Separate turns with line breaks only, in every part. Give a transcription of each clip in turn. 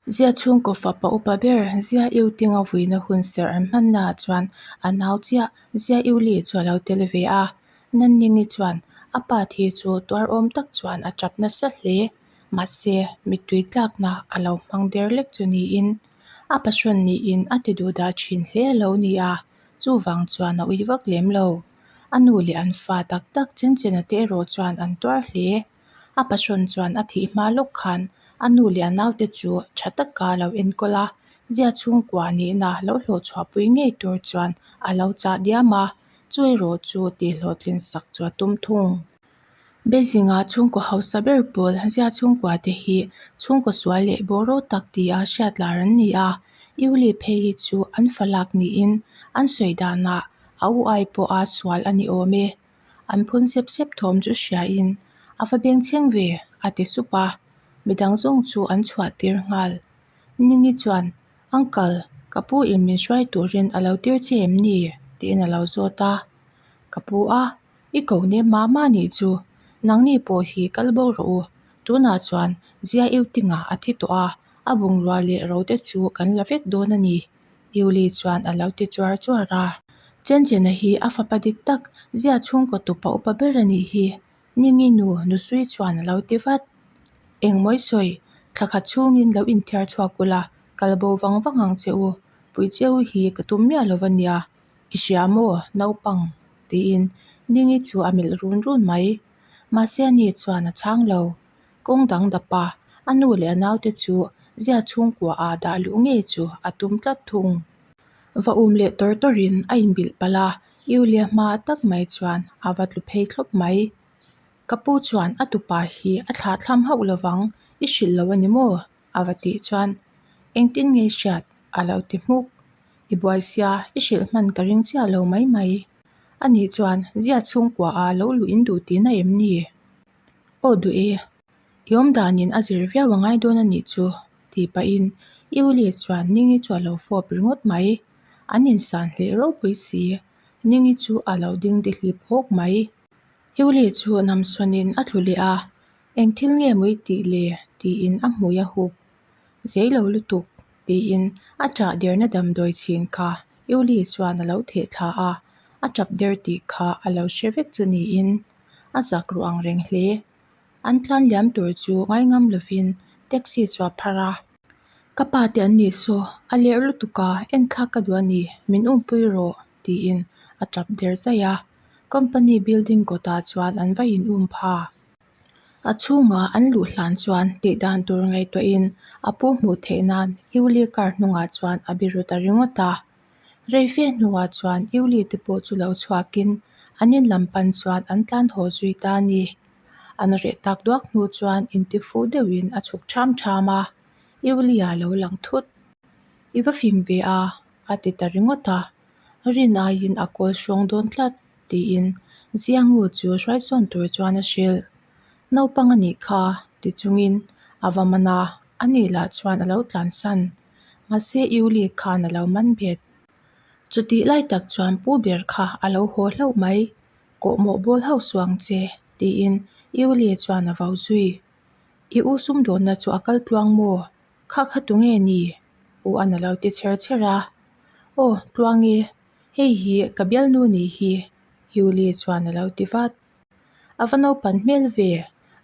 Zia chhungkaw fapa upa ber Zia Iu Tinga vuina hun serh an hmannaah chuan a nau chiah Zia Iu Li chu a lo tel ve a. Nanningi chuan a pa thi chu tuar awm tak chuan a tap nasa hle. Mahse, mittui tlakna a lo hmang der lek chu niin a pahrawn niin a ti duhdah thin hle a lo ni a, chuvang chuan a ui vak lem lo. A nu leh an fa tak tak chen chen a te erawh chuan an tuar hle. A pahrawn chuan a thih hma lawk khan a nu leh a naute chu tha taka lo enkawl a, zia chhungkua nihna lo hlawhchhuahpui ngei tur chuan a lo chah diam a, chu erawh chu tihhlawhtlin sak chu a tum thung. Beijing-a chhungkaw hausa ber pawl zia chhungkua te hi chhungkaw sual leh bawraw tak tia hriat lar an ni a, Yuli phei hi chu an fa lak niin an sawi danah a u ai pawha sual a ni awm e. An phun sep sep thawm chu hriain a va beng chheng ve a ti sup a, midang zawng chu an chhuah tir nghal. Nini chuan, Uncle, ka pu in min hruai turin a lo tir che em ni? tiin a lo zawt a. Ka pu a, i ko nem mah mah nih chu, nangni pawh hi kal bo rawh u, tunah chuan Zia Iutinga a thi tawh a, a bungrua leh ro te chu kan la vek dawn a ni. Yuli chuan a lo ti chuar chuar a. Chenchena hi a fapa dik tak, zia chhungkaw tupa upa ber a nih hi. Ningi nu, Nusui chuan a lo ti vat. Engmawi sawi, thla khat chhungin lo inthiar chhuak ula, kal bo vang vang ang che u. Pui cheu hi ka tum miah lo va nia. I hria maw, naupang? tiin Ningi chu a melh run run mai. Mahse ani chuan a chhang lo. Kawng dang dapa a nu leh a naute chu zia chhungkua ah dah luh ngei chu a tum tlat thung. Va um leh tawr tawrin a inbilh palh a, Yulia hma tak mai chuan a va tlu phei thlawp mai. Ka pu chuan a tupa hi a thlah thlam hauh lovang, i hrilh lo a ni maw? a va tih chuan engtin nge hriat a lo ti hmuk. I buai sia, i hrilh hman ka ring chiah lo mai mai. Ani chuan zia chhungkua ah lo luh in duh tihna em ni? Aw duh e, i awm danin a zir viau a ngai dawn a nih chu, tih pahin Yuli chuan Ningi chu a lo fawp ringawt mai. An insan hleh ropui si, Ningi chu a lo ding dihlip hawk mai. Yuli chu namsawnin a tlu leh a, Eng thil nge maw i tih le? tiin a hmui a hup. Zei lo lutuk, tiin a ṭah derna damdawi chhin kha Yuli chuan a lo theh thla a, a ṭap der tih kha a lo hre vek chu niin. A zak ruh ang reng hle. An tlan liam tur chu ngaingam lovin taxi chu a phar a. Ka pa te an nih saw, a lerh lutuk a, enthlak ka duh a ni, min umpui rawh, tiin a tap der zaih a. Company building kawtah chuan an va in um pha. A chhungah an luh hlan chuan tih dan tur ngaihtuahin a pu hmuh theih nan Yuli car hnungah chuan a biru ta ringawt a. Rei fe hnuah chuan Yuli te pawh chu lo chhuakin an in lam pan chuan an tlan haw zui ta a ni. An reh tak duak hnu chuan intifuh deuhin a chhuk ṭham ṭham a, Yuli a lo lang thut. I va fing ve a, a ti ta ringawt a. Rin aiin a kawl hrawng dawn tlat, tiin Ziangu chu hruaisawn tur chuan a hrilh. Naupang a nih kha, ti chungin a va man a, ani lah chuan a lo tlansan. Mahse Yuli khan a lo man bet. Chutih lai tak chuan pu ber kha a lo haw hlauh mai, Kawhmawh bawl hauh suh ang che, tiin Yuli chuan a vau zui. I u sumdawnna chu a kal tluang maw? Kha kha tu nge ni? Pu an a lo ti chher chher a. Aw, Tluangi, hei hi ka bialnu nih hi, Yuli chuan a lo ti vat. A va naupan hmel ve,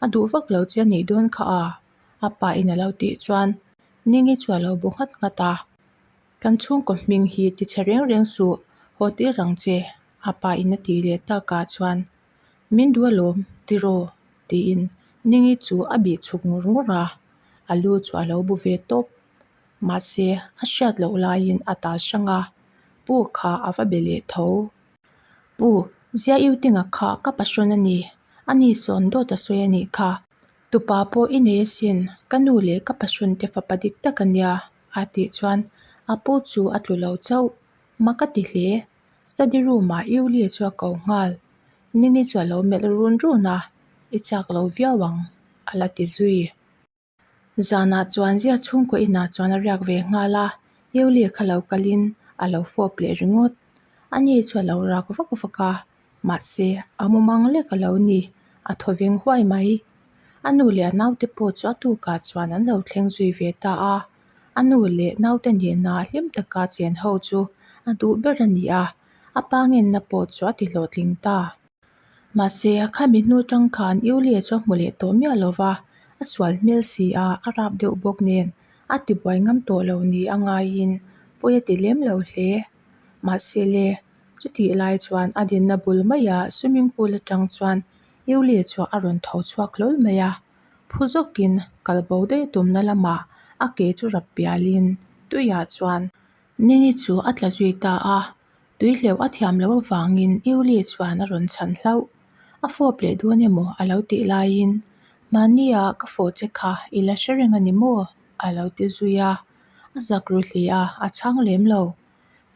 a duh vak lo che a nih dawn kha a, a pa in a lo tih chuan Ningi chu a lo bu nghat nghat a. Kan chhungkaw hming hi ti chhe reng reng suh, haw tir ang che, a pa in a tih leh takah chuan Min duh alawm, tiraw? tiin Ningi chu a bih chhuk ngur ngur a, a lu chu a lo bu ve tawp. Mahse, a hriat loh laiin a tal hrang a, Pu kha a va be leh tho. Pu, Zia Iutinga kha ka pahrawn a ni, ani sawn dawt a sawi a nih kha. Tupa pawh i nei asin, ka nu leh ka pahrawn te fapa dik tak a nia, a tih chuan a pu chu a tlu lo chauh. Mak a ti hle. Study room ah Iulie chu a ko nghal. Nini chu a lo melh run run a, I chak lo viau ang, a la ti zui. Zanah chuan zia chhungkaw inah chuan a riak ve nghal a, Yuli kha lo kalin a lo fawp leh ringawt. Ani chu a lo rak vak vak a, mahse a mumang lek a lo ni, a thaw veng huai mai. A nu leh a naute pawh chu a tukah chuan an lo thleng zui ve ta a. A nu leh naute nena hlim taka chen ho chu a duh ber a ni a, a pa ngenna pawh chu a ti hlawhtling ta. Mahse, khami hnu tang khan Yulia chu a hmu leh tawh miah lo va, a sual hmel si a, a rap deuh bawk nen a tibuai ngam tawh lo ni a ngaiin pawi a ti lem lo hle. Mahse le, chutih lai chuan a dinna bul maiah swimming pool atang chuan Yulia chu a rawn tho chhuak hlawl mai a, phu zawkin kalbo daih tumna lamah a ke chu rap pialin tuiah chuan Ningi chu a tla zui ta a, tui hleuh a thiam loh avangin Yuli chuan a rawn chhan hlauh. A fawp leh dawn emaw a lo tih laiin, Mahnia ka fawh che kha i la hre reng a ni maw? a lo ti zui a, a zak ru hle a, a chhang lem lo.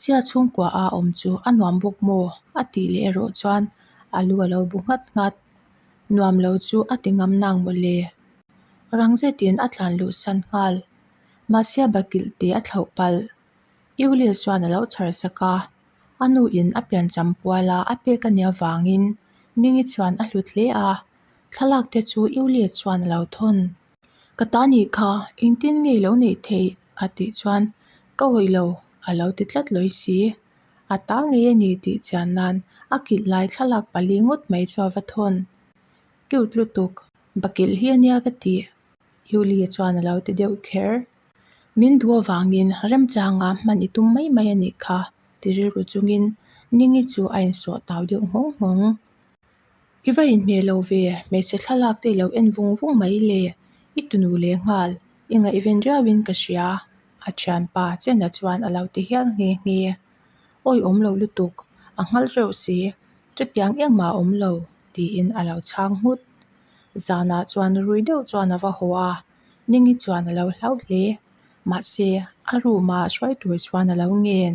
Chhia chhungkua a awm chu a nuam bawk maw? a tih leh erawh chuan a lu a lo bu nghat nghat. Nuam lo chu a ti ngam nang mawle. Rang zetin a tlan luh san nghal. Mahse a bakilh teh a thlauh palh. Yulia chuan a lo chhar sak a, a nu in a piancham pual a a pek a nih avangin Ningi chuan a hlut hle a, thlalak te chu Yulia chuan a lo thawn. Ka ta nih kha, engtin nge i lo neih theih? a tih chuan ka awih lo a lo ti tlat lawi si. A ta ngei a ni tih chian nan a kilh lai thlalak pali ngawt mai chu a va thawn. Cute lutuk, bakilh hi a nia ka tih. Yulia chuan a lo ti deuh kher. Min duh avangin remchanga hman i tum mai mai a nih kha ti rilru chungin Ningi chu a insawh tau deuh nghawng nghawng. I va inhmeh lo ve, hmeichhe thlalak te i lo en vung vung mai le, i tunu leh nghal, i ngaihven riauin ka hria, a thianpa Chena chuan a lo ti hial nghe nghe. Awi awm lo lutuk, a nghal reuh si, chutiang engmah a awm lo, tiin a lo chhang nghut. Zanah chuan rui deuh chuan a va haw a, Ningi chuan a lo hlau hle. Mahse, a room ah hruai tur chuan a lo ngen.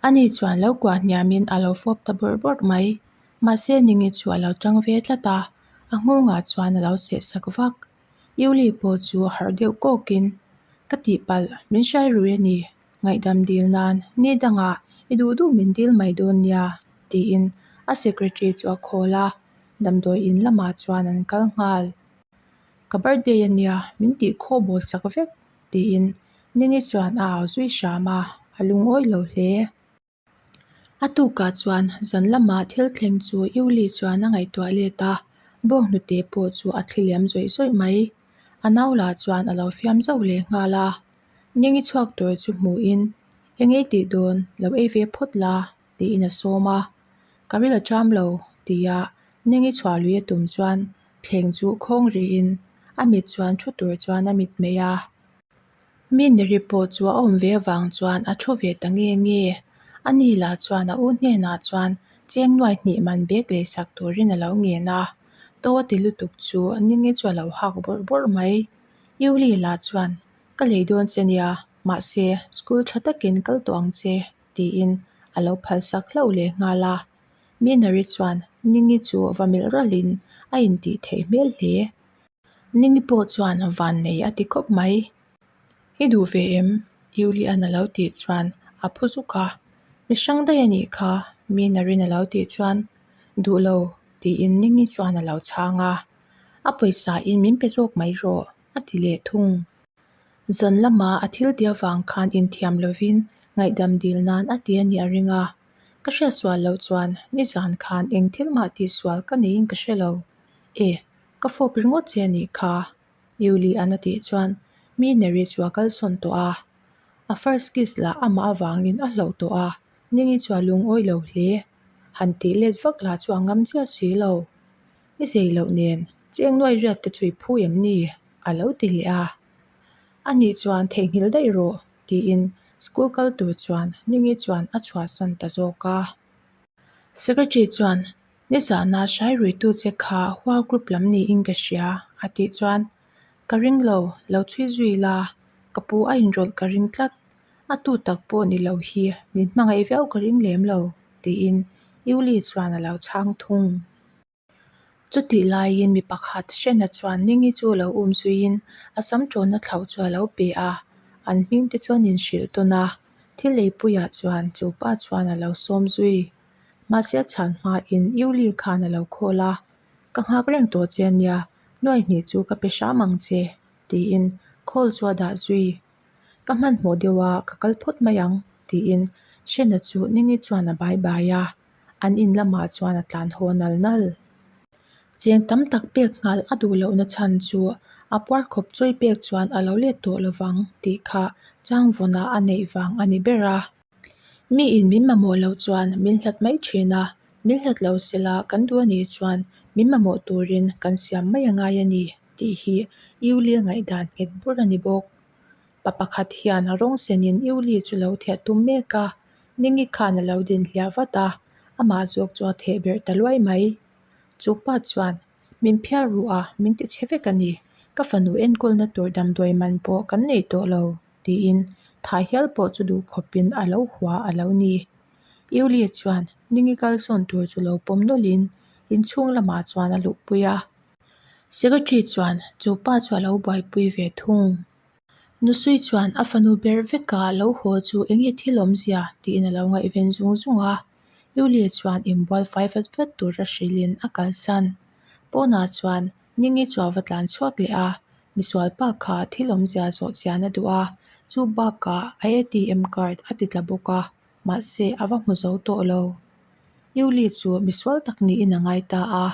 Ani chuan lo kuah hniamin a lo fawp ta bawrh bawrh mai. Mahse, Ningi chu a lo tang ve tlat a, a nghawngah chuan a lo seh sak vak. Yuli pawh chu harh deuh kawkin, Ka tihpalh, min hrai rui a ni. Ngaihdam dil nan ni dangah i duh duh min dil mai dawn nia, tiin a secretary chu a call a, damdawi in lamah chuan an kal nghal. Ka birthday a nia, min tih khaw bawl sak vek, tiin Ningi chuan a au zui hram a, a lungawi lo hle. A tukah chuan zan lamah thil thleng chu Yuli chuan a ngaihtuah let a, bawnghnute pawh chu a thli liam zawih zawih mai. A nau lah chuan a lo fiam zauh leh nghal a, Ningi chhuak tur chu hmuhin, Eng ei tih dawn, lo ei ve phawt la, tiin a sawm a. Ka ril a ṭam lo, tia Ningi chhuah lui a tum chuan thleng chu khawng rihin a mit chuan thu tur chuan a mit mai a. Mi neri pawh chu a awm ve avang chuan a thu ve ta nge nge. Ani lah chuan a u hnenah chuan cheng nuai hnih man bag leisak turin a lo ngen a. To a ti lutuk chu Ningi chu a lo hak bawrh bawrh mai. Yuli lah chuan, Ka lei dawn che nia, mahse school tha takin kal tawh ang che, tiin a lo phalsak hlauh leh nghal a. Minari chuan Ningi chu va melh ralhin a intih theih hmel hle. Ningi pawh chuan van nei a ti khawp mai. I duh ve em? Yulian a lo tih chuan a phu zuk a. Mi hrang daih a nih kha, Minarin a lo tih chuan duh lo tiin Ningi chuan a lo chhang a. A pawisa in min pe zawk mai rawh a ti leh thung. Zan lama a thil ti avang khan inthiam lovin ngaihdam dil nan a ti a nih a ring a. Ka hriatsual loh chuan nizan khan eng thil mah tihsual ka neiin ka hre lo. E, ka fawp ringawt che a nih kha, Yuli an a tih chuan mi Neri chu a kalsawn tawh a. A first kiss lah amah avangin a hlauh tawh a, Ningi chu a lungawi lo hle. Han tih let vak lah chu a ngam chiah si lo. I zei loh nen, cheng nuai riat te chu i phu em ni? a lo ti leh a. Anih chuan theihnghilh daih rawh, tiin school kal tur chuan Ningi chuan a chhuahsan ta zawk a. Secretary chuan Nizana hrai ruitu che kha Hua group lam niin ka hria, a tih chuan, Ka ring lo, lo chhui zui la, ka pu a inrawlh ka ring tlat, a tu tak pawh ni lo hi min hmangaih viau ka ring lem lo, tiin Yuli chuan a lo chhang thung. Chutih laiin mi pakhat Hrena chuan Ningi chu lo um zuiin a sam ṭawhna thlauh chu a lo pe a, an hming te chuan inhrilh tawn a, thil leipuiah chuan chu pa chuan a lo sawm zui. Mahse a chhan hmain Yuli khan a lo khawl a, Ka nghak reng tawh che ania, nuai hnih chu ka pe hram ang che, tiin call chu a dah zui. Ka hmanhmawh deuh a, ka kal phawt mai ang, tiin Shena chu Ningi chuan a bai bai a, an in lamah chuan a tlan haw nal nal. Cheng tam tak pek nghal a duh lohna chhan chu a puar khawp chawi pek chuan a lo let tawh lovang tih kha changvawnah a neih vang a ni ber a. Miin min mamawh loh chuan min hlat mai thin a, min hlat lo sela kan duh a nih chuan min mamawh turin kan siam mai a ngai a ni tih hi Iulia ngaihdan nghet bur a ni bawk. Pa pakhat hian rawng senin Iuli chu lo theh tum mek a, Ningi khan a lo din hliah vat a, amah zawk chu a theh berh ta luai mai. Chu pa chuan, Min phiar ruh a, min ti chhe vek a ni. Ka fanu enkawlna tur damdawi man pawh kan nei tawh lo, tiin thah hial pawh chu duh khawpin a lo hua a lo ni. Iuli chuan Ningi kalsawn tur chu lo pawm nawlhin inchhung lamah chuan a luhpui a. Secretary chuan chu pa chu a lo buaipui ve thung. Nusui chuan a fanu ber veka lo haw chu eng nge thil awmzia tiin a lo ngaihven zung zung a. Yulie chuan inbual fai vat vat tura hrilhin a kalsan. Pawnah chuan Ningi chu a va tlan chhuak leh a, misual pa kha thil awmzia zawh chian a duh a, chu bakah a ATM card a ti tla bawk a, mahse a va hmu zo tawh lo. Yulie chu misual tak niin a ngai ta a,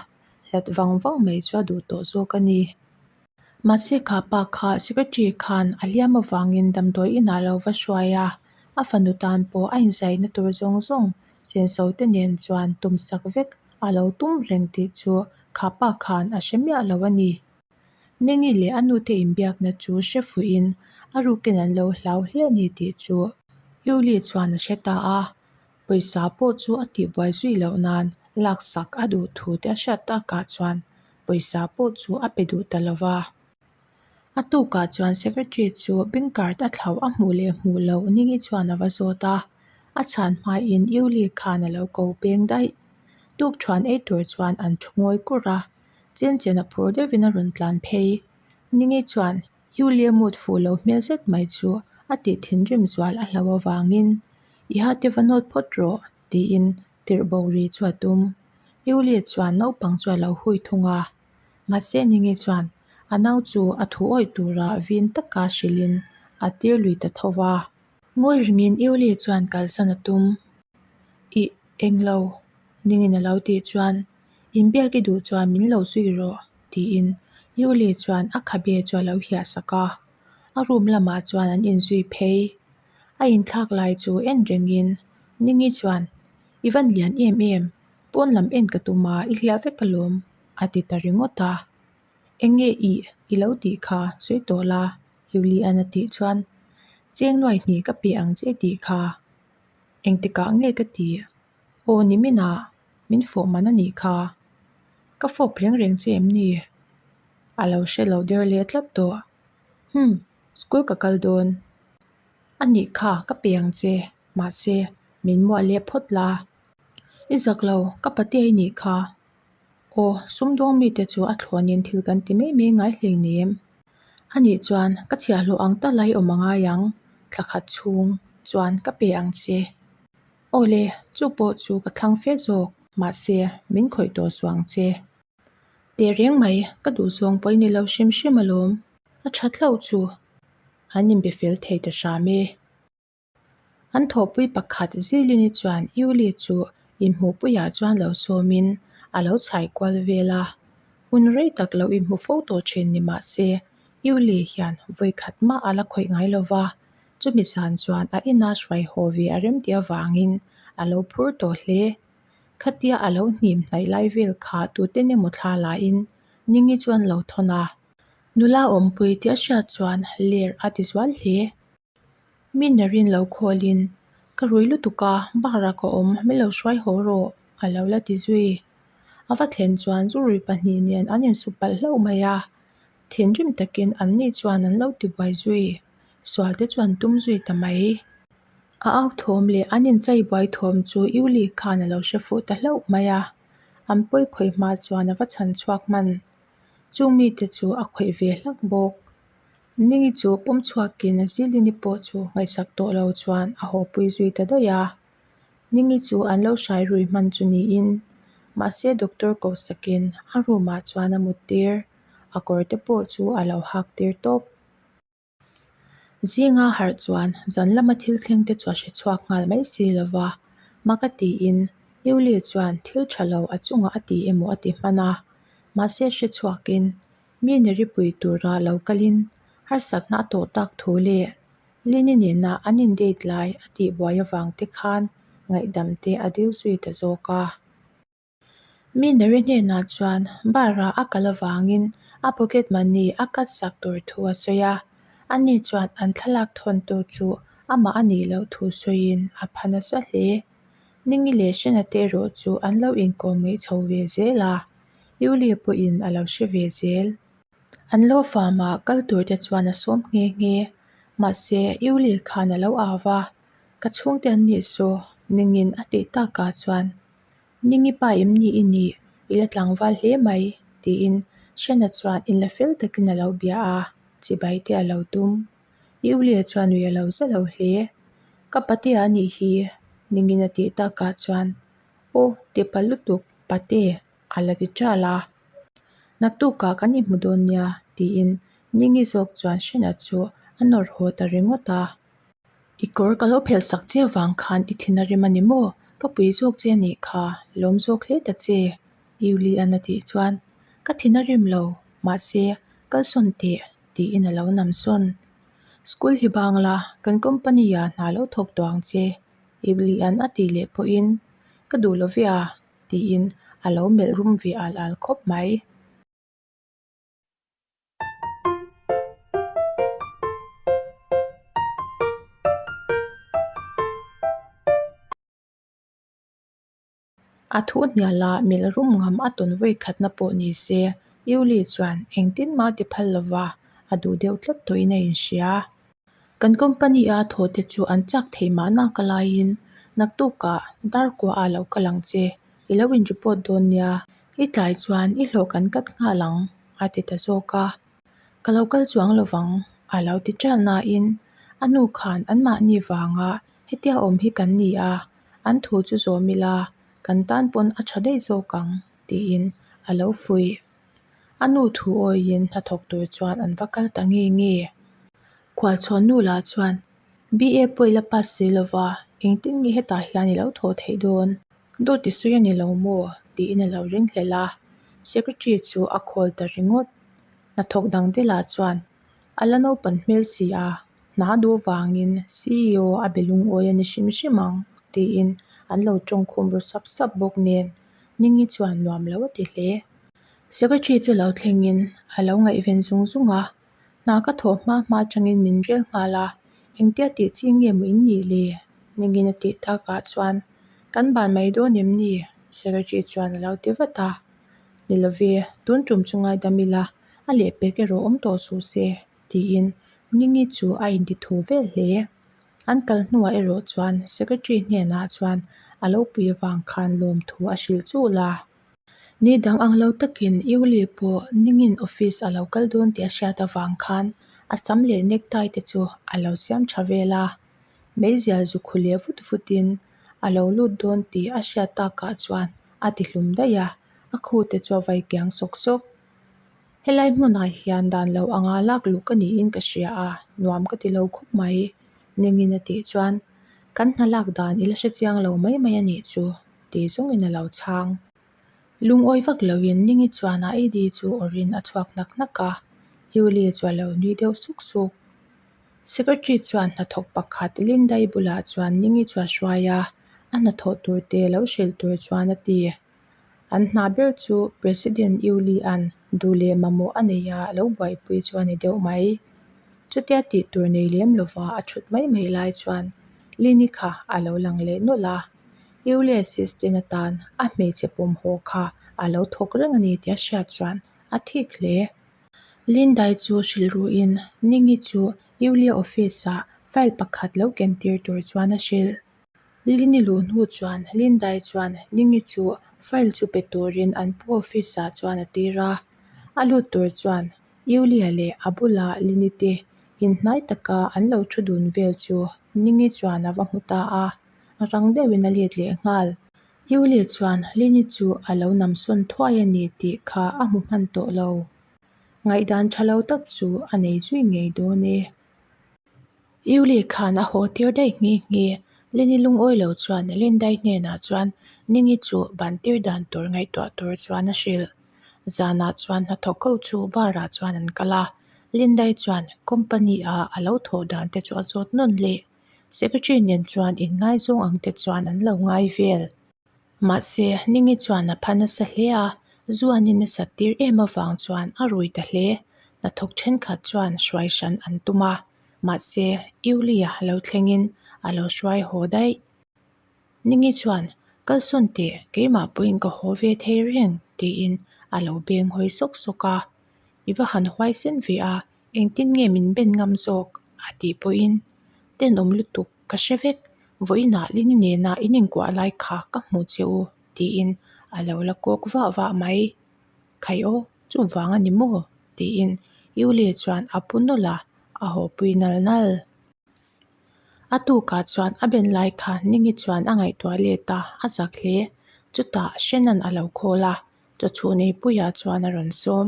hlat vang vang mai chu a duh tawh zawk a ni. Mahse kha pa kha secretary khan a hliam avangin damdawi inah lo va hruai a, a fanu tan pawh a inzaina tur zawng zawng senso te nen chuan tum sak vek a lo tum reng tih chu kha pa khan a hre miah lo a ni. Nengi leh a nute inbiakna chu hre fuhin a rukin an lo hlau hle a ni tih chu Yuli chuan a hre ta a, Pawisa pawh chu a tihbuai zui loh nan laksak a duh thu te a hriat takah chuan pawisa pawh chu a pe duh ta lo va. A tukah chuan secretary chu bank card a thlauh a hmuh leh hmuh loh Ningi chuan a va zawt a, a chhan hmain Yuli khan a lo ko peng daih. Tukthuan ei tur chuan an thu ngawi kur a, chen chen a phur deuhin a rawn tlan phei. Ningi chuan Yulia mood fuh lo hmel zet mai chu a tih thinrim zual a hlauh avangin, I ha te va nawt phawt rawh, tiin tirh bo ri chu a tum. Yulia chuan naupang chu a lo hui thung a. Mahse Ningi chuan a nau chu a thu awih tura vin taka hrilhin a tir lui ta tho va. Ngawi ringin Yulia chuan kalsan a tum. Ih, englo, Ningin a lo tih chuan Inbiak i duh chuan min lo zui rawh, tiin Yuli chuan a khabe chu a lo hiah sak a. A room lamah chuan an inzui phei. A inthlak lai chu en rengin Ningi chuan, I van lian em em, pawn lam en ka tum a, i hliah vek alawm, a ti ta ringawt a. Eng nge ih i lo tih kha sawi tawh la, Yuli an a tih chuan, Cheng nuai hnih ka pe ang che tih kha. Engtikah nge ka tih? Aw niminah min fawh man a nih kha. Ka fawp reng reng che em ni? A lo hre lo der leh tlat tawh. Hum, school ka kal dawn. A nih kha ka pe ang che, mahse min muah leh phawt la. I zak lo, ka patea i nih kha. Aw, sumdawng mite chu a thlawnin thil kan ti mai mai ngai hleinem. A nih chuan ka chhiahhlawh ang ta lai awm a ngai ang, thla khat chhung chuan ka pe ang che. Aw le, chu pawh chu ka thlang fe zawk, mahse min khawih tawh suh ang che. Teh reng mai, ka duh zawng pawh i ni lo hrim hrim alawm. A tha hlauh chu an inbe fel thei ta hram e. An thawhpui pakhat Zilini chuan Yuli chu inhmuhpuiah chuan lo sawmin a lo chhai kual vel a. Hun rei tak lo inhmu fo tawh thin ni mah se, Yuli hian vawi khat mah a la khawih ngai lo va. Chumi zan chuan a ina hruai haw ve a rem tih avangin a lo phur tawh hle. Khatia a lo hnim hnaih lai vel kha tuten emaw thla lain Ningi chuan lo thawn a. Nula awmpui tih a hriat chuan ler a ti zual hle. Mi narin lo khawlin, Ka rui lutuk a, bakra ka awm, min lo hruai haw rawh, a lo la ti zui. A va thlen chuan zu rui pahnih nen an insup palh hlauh mai a, thinrim takin anni chuan an lo ti buai zui. Sual te chuan tum zui ta mai. A au thawm leh an inchai buai thawm chu Yuli khan a lo hre fuh ta hlauh mai a, an pawi khawih hma chuan a va chhan chhuak hman. Chung mite chu a khawih ve hlak bawk. Ningi chu pawm chhuakin Zilini pawh chu ngaihsak tawh lo chuan a hawpui zui ta daih a. Ningi chu an lo hrai rui hman chu niin mahse doctor ko sakin a room ah chuan a mut tir, a kawr te pawh chu a lo hak tir tawp. Zinga harh chuan zan lama thil thleng te chu a hre chhuak nghal mai si lo va, mak a tiin Yuli chuan thil tha lo a chungah a ti emaw a ti hman a, mahse hre chhuakin mi neri pui tura lo kalin harsatna a tawh tak thu leh Lini nena an in date lai a tihbuai avang te khan ngaihdam te a dil zui ta zawk a. Mi neri hnenah chuan bar-ah a kal avangin a pocket money a cut sak tur thu a sawi a, ani chuan an thlalak thawntu chu amah a nih loh thu sawiin a pha nasa hle. Ningi leh Hrena te erawh chu an lo inkawm ngeih chho ve zel a, Yuli pawhin a lo hre ve zel. An lo farm-a kal tur te chuan a sawm nghe nghe. Mahse, Yuli khan a lo au va, Ka chhungte an nih saw, ningin a tih takah chuan Ningi pa em ni i nih? I la tlangval hle mai, tiin Hrena chuan inla fel takin a lo bia a, chibai te a lo tum. I ulia chuan ui a lo za lo hle. Ka patea a nih hi, ningin a tih takah chuan, Aw, ti pa lutuk, pate, a la ti ṭal a. Naktukah kan inhmu dawn nia, tiin Ningi zawk chuan Hrena chu a nawr haw ta ringawt a. I kawr ka lo phelh sak che vang khan i thin a rem a ni maw? Ka pui zawk che a nih kha, lawm zawk hle ta che, Yulian a tih chuan, Ka thin a rim lo, mahse, kalsawn teh, tiin a lo nam sawn. School hi bang la, kan company ah hna lo thawk tawh ang che, Yulian a tih leh pawhin, Ka duh lo ve a, tiin a lo melh rum ve al al khawp mai. A thu hnial a melh rum ngam a tawn vawi khatna pawh ni se, Yuli chuan engtin mah a ti phal lo va, a duh deuh tlat tawhin a inhria. Kan company a thaw te chu an chak thei mahna ka laiin naktukah dar kuah ah lo kal ang che, i lo in report dawn nia, i tlai chuan i hlawh kan cut nghal ang a ti ta zawk a. Ka lo kal chuang lovang a lo ti ṭal nain a nu khan anmahni vanga hetia awm hi kan ni a, an thu chu zawm ila kan tan pawn a ṭha daih zawk ang tiin a lo fuih. A nu thu awiin hnathawk tur chuan an va kal ta nge nge. Khualchhawn nu lah chuan, BA pawh i la pass si lo va, engtin nge hetah hian i lo thawh theih dawn? Dawt i sawi a ni lo maw? tiin a lo ring hlelh a. Secretary chu a call ta ringawt. Hnathawk dang te lah chuan, A la naupan hmel si a, hna duh vangin CEO a be lungawi a ni hrim hrim ang, tiin an lo tawngkhum ru sap sap bawk nen Ningi chuan nuam lo a ti hle. Secretary chu lo thlengin a lo ngaihven zung zung a, hna ka thawh hma hma atangin min rel nghal a, engtia tih chi nge maw in nih le? Ningin a tih takah chuan kan ban mai dawn em ni? Secretary chuan a lo ti vat a, Ni love, tun tum chu ngaidam ila, a lehpek erawh awm tawh suh se, tiin Ningi chu a inti thu vel hle. An kal hnuah erawh chuan Secretary hnenah chuan a lo pui avang khan lawmthu a hrilh chul a. Ni dang ang lo takin Yuli pawh ningin office a lo kal dawn tih a hriat avang khan a sam leh necktie te chu a lo siam tha vel a. Meizial zu khu leh vut vutin a lo lut dawn tih a hriat takah chuan a ti hlum daih a, a khu te chu a vai kiang sawk sawk. Helai hmunah hian dan lo anga lak luh ka niin ka hria a, nuam ka ti lo khawp mai, Ningin a tih chuan, Kan hna lak dan i la hre chiang lo mai mai a nih chu, ti zawngin a lo chhang. Lungawi vak loin Ningi chuan a ID chu awrhin a chhuak hnak hnak a, Yuli chu a lo nui deuh suk suk. Secretary chuan hnathawk pakhat Lindai bulah chuan Ningi chu a hruai a, a hnathawh tur te lo hrilh tur chuan a ti. An hna ber chu President Yuli-a'n duh leh mamawh a nei a lo buaipui chu a ni deuh mai. Chutia tih tur nei lem lova a thut mai mai lai chuan Lini kha a lo lang leh nawlh a, Yuli assistant atan a hmeichhe pawm haw kha a lo thawk reng a ni tih a hriat chuan a thik hle. Lindai chu hrilh ruhin Ningi chu Yulia office-ah file pakhat lo ken tir tur chuan a hrilh. Lini luh hnu chuan Lindai chuan Ningi chu file chu pe turin an pu office-ah chuan a tir a. A lut tur chuan Yulia leh a bula Lini te inhnai taka an lo thu dun vel chu Ningi chuan a va hmu ta a, rang deuhin a let leh nghal. Yuli chuan Lini chu a lo nam sawn thuai a ni tih kha a hmu hman tawh lo. Ngaihdan tha lo tak chu a nei zui ngei dawn e. Yuli khan a haw tir daih nghe nghe. Lini lungawi lo chuan Lindai hnenah chuan Ningi chu ban tir dan tur ngaihtuah tur chuan a hrilh. Zanah chuan hnathawk ho chu bar ah chuan an kal a, Lindai chuan company ah a lo thawh dan te chu a zawt nawn leh. Secretary nen chuan inngaizawng ang te chuan an lo ngai vel. Mahse, Ningi chuan a pha nasa hle a, Zuanin a sat tir em avang chuan a rui ta hle. Hnathawk thenkhat chuan hruai hran an tum a, mahse, Yulia lo thlengin a lo hruai haw daih. Ningi chuan, Kalsawn teh, keimah pawhin ka haw ve thei reng, tiin a lo beng hawi sawk sawk a. I va han huaisen ve a, engtin nge min ben ngam zawk? a tih pawhin, Tenawm lutuk, Ka hre vek, vawiinah Lini nena in inkuah lai kha ka hmu che u, tiin a lo la kawk vah vah mai. Khai aw, chuvang a ni maw? tiin Yulie chuan a pu nawlh a, a hawpui nal nal. A tukah chuan a ben lai kha Ningi chuan a ngaihtuah let a, a zak hle. Chutah Shannon a lo call a, chawchhuh neipuiah chuan a rawn sawm.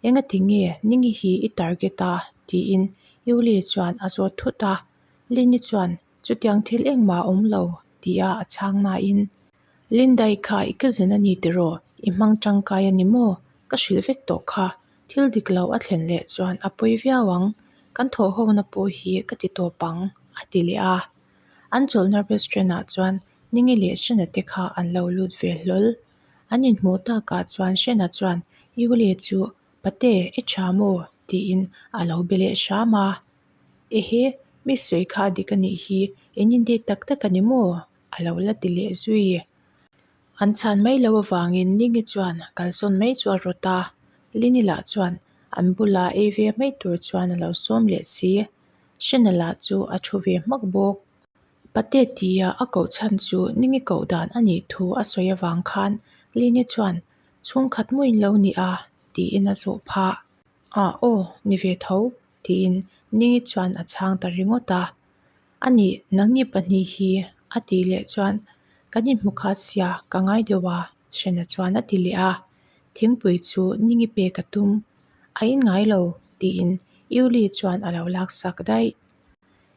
Engati nge Ningi hi i target a? tiin Yulie chuan a zawt thut a. Lini chuan, Chutiang thil engmah a awm lo, tia a chhang nain, Lindai kha i cousin a ni tiraw? I hmang tangkai a ni maw? Ka hrilh vek tawh kha. Thil dik lo a thlen leh chuan a pawi viau ang. Kan thawhhona pawh hi ka ti tawp ang, a ti leh a. An chawlhna restaurant ah chuan Ningi leh Shena te kha an lo lut ve hlawl. An inhmuh takah chuan Shena chuan Yulie chu, Pate, i tha maw? tiin a lo be leh hram a. Ehe, mi sawi kha a dik a nih hi, in indate tak tak a ni maw? A lo la ti leh zui. An chhan mai loh avangin Ningi chuan kalsawn mai chu a rawt a, Lini lah chuan an bula ei ve mai tur chuan a lo sawm leh si. Shena lah chu a thu ve hmak bawk. Pate tia a koh chhan chu Ningi koh dan a nih thu a sawi avang khan Lini chuan chhungkhat muin lo ni a tiin a zawh phah. Ah aw, ni ve tho, tiin Ningi chuan a chhang ta ringawt a. A nih, nangni pahnih hi a tih leh chuan kan inhmu khat sia ka ngai deuh a, Hrena chuan a ti leh a. Thingpui chu Ningi pek a tum. A in ngai lo, tiin Yuli chuan a lo laksak daih.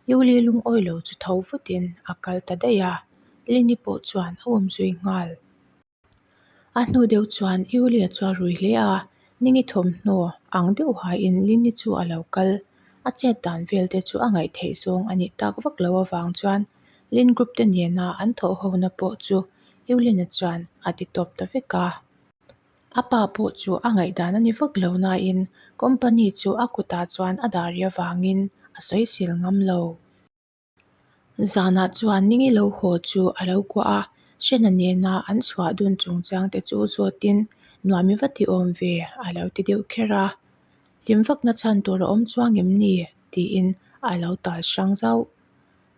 Yuli lungawi lo chu tho vutin a kal ta daih a, Lini pawh chuan a umzui nghal. A hnu deuh chuan Yulia chu a rui hle a, Ningi thawmhnaw ang deuh hain Lini chu a lo kal. A chet dan vel te chu a ngaih theih zawng a nih tak vak lo avang chuan Lin group te nena an thawh hona pawh chu Yuliana chuan a ti tawp ta vek a. A pa pawh chu a ngaihdan a ni vak lo nain company chu a kutah chuan a dah rih avangin a sawisil ngam lo. Zanah chuan Ningi lo haw chu a lo kuah a, Shena nena an chhuah dun chungchang te chu zawtin nuam i va ti awm ve a lo ti deuh kher a. Hlim vakna chhan tur a awm chuang em ni? tiin a lo tal hrang zauh.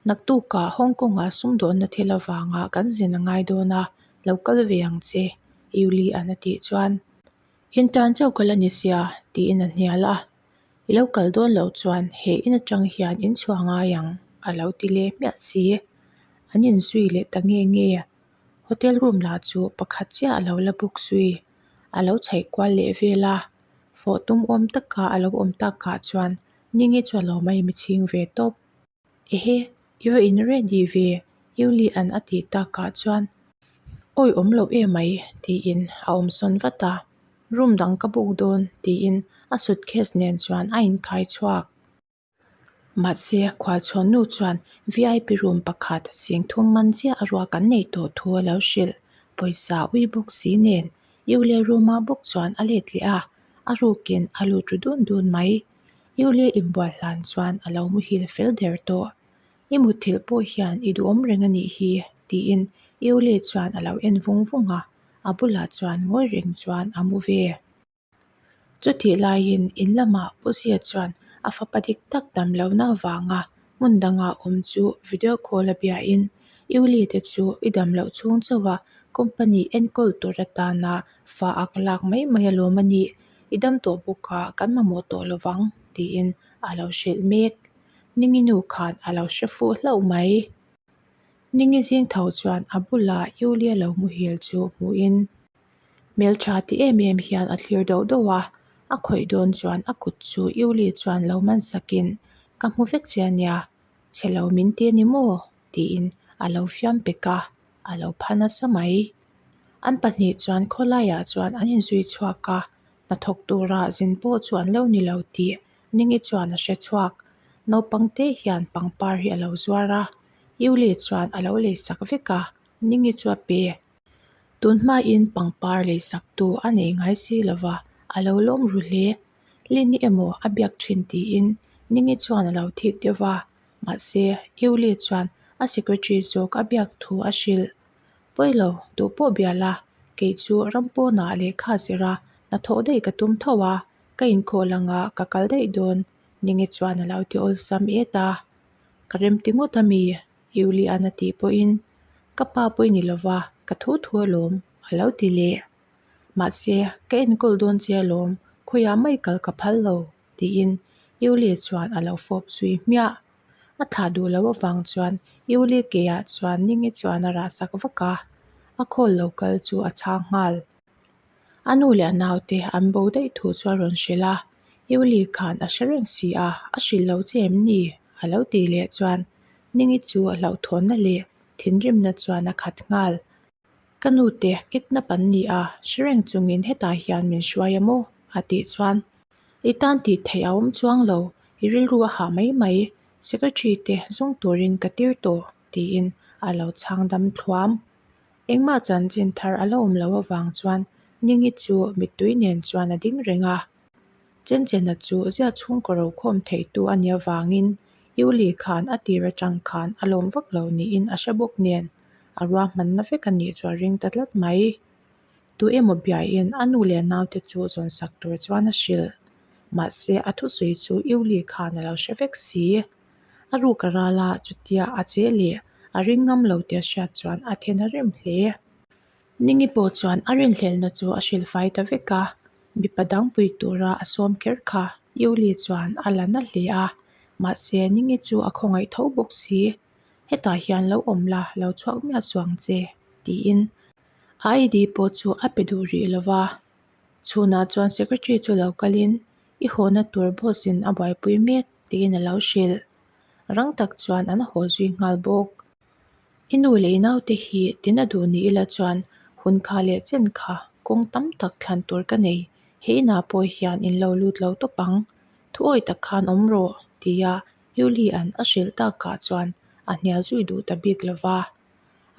Naktukah Hong Kong-ah sumdawnna thil avanga kan zin a ngai dawn a, lo kal ve ang che, Yuli-a'n a tih chuan. Intern chauh ka la ni sia, tiin a hnial a. I lo kal dawn loh chuan he in atang hian in chhuah ngai ang, a lo ti leh hmiah si. An inzui leh ta nge nge. Hotel room lah chu pakhat chiah a lo la book zui. A lo chhaih kual leh vel a. Fawh tum awm taka a lo awm takah chuan Ningi chu a lo mai michhing ve tawp. Ehe, i va in ready ve, Yulian a tih takah chuan awi awm loh emai tiin a awm sawn vat a, room dang ka book dawn tiin a suitcase nen chuan a inkhai chhuak. Mahse, khualchhawn nu chuan vip room pakhat singthum man chiah a ruak an neih tawh thu a lo hrilh. Pawisa ui bawk si nen Yulia room ah bawk chuan a let leh a, a rukin a lut ru dun dun mai. Yulia inbual hlan chuan a lo muhil fel der tawh. I mutthilh pawh hian i duhawm reng a nih hi, tiin Yulia chuan a lo en vung vung a, a bulah chuan ngawi reng chuan a mu ve. Chutih laiin in lamah Pu Zia chuan a fapa dik tak dam lohna avanga hmun danga awm chu video call a biain Yulia te chu i dam loh chhung chauha company enkawl tur atana fa a ka lak mai mai alawm a nih. I dam tawh bawk a, kan mamawh tawh lo vang, tiin a lo hrilh mek. Ningi nu khan a lo hre fuh hlauh mai. Ningi zing tho chuan a bulah Yulia lo muhil chu hmuhin hmeltha ti em em hian a thlir doh doh a, a khawih dawn chuan a kut chu Yulia chuan lo man sakin, Ka hmu vek che a nia. Chhe lo min ti a ni maw? tiin a lo fiam pek a, a lo pha nasa mai. An pahnih chuan khawlaiah chuan an inzui chhuak a, hnathawk tura zin pawh chu an lo ni lo tih Ningi chuan a hre chhuak. Naupang te hian pangpar hi a lo zuar a, Yuli chuan a lo leisak vek a, Ningi chu a pe. Tun hmain pangpar leisaktu a nei ngai si lo va, a lo lawm ru hle. Lini emaw a biak thin tiin Ningi chuan a lo thik deuh va, mahse Yuli chuan a secretary zawk a biak thu a hrilh. Pawi lo, duh pawh bia la, kei chu ram pawnah lehkha zir a hnathawh daih ka tum tho a, Ka inkhawh lang a, ka kal daih dawn, Ningi chuan a lo ti awlsam et a. Ka rem ti ngawt a mi? Yulian a tih pawhin, Ka pa pawh i ni lova, ka thu thu alawm, a lo ti leh. Mahse, ka enkawl dawn che alawm, khawiah mai kal ka phal lo, tiin Yuli chuan a lo fawp zui hmiah. A thlah duh loh avang chuan Yuli keah chuan Ningi chuan a rah sak vak a, a call lo kal chu a chhang nghal. A nu leh a naute an bo daih thu chu a rawn hrilh a, Yuli khan a hre reng si a, a hrilh lo che em ni? a lo tih leh chuan Ningi chu a hlauhthawnna leh thinrimna chuan a khat nghal. Ka nute kidnap an ni a, hre reng chungin hetah hian min hruai a maw? a tih chuan I tan tih theih a awm chuang lo, i rilru a hah mai mai, secretary te zawng turin ka tir tawh tiin a lo chhang dam thluam. Engmah chanchin thar a la awm loh avang chuan Ningi chu mittui nen chuan a ding reng a. Chenchena chu ziah chhungkaw rokhawm theitu a nih avangin Yuli khan a tir atang khan a lawm vak lo niin a hre bawk nen a ruahmanna vek a nih chu a ring ta tlat mai. Tu emaw biain a nu leh naute chu zawnsak tur chuan a hrilh. Mahse a thusawi chu Yuli khan a lo hre vek si. A ruk a ral a, chutia a che leh a ring ngam lo tih a hriat chuan a then a rem hle. Ningi pawh chuan a rinhlelhna chu a hrilh fai ta vek a, mipa dang pui tura a sawm kher kha Yuli chuan a la na hle a, mahse Ningi chu a khawngaih tho bawk si. Hetah hian lo awm la, lo chhuak miah suang che, tiin a ID pawh chu a pe duh rih lo va. Chhunah chuan secretary chu lo kalin i hawna tur boss in a buaipui mek tiin a lo hrilh. Rang tak chuan an haw zui nghal bawk. I nu leh i naute hi tina duh ni ila chuan hun kha leh chen kha kawng tam tak thlan tur ka nei. He inah pawh hian in lo lut lo tawp ang. Thuawi tak khan awm rawh tia Yulia'n a hrilh takah chuan a hnial zui duh ta bik lo va.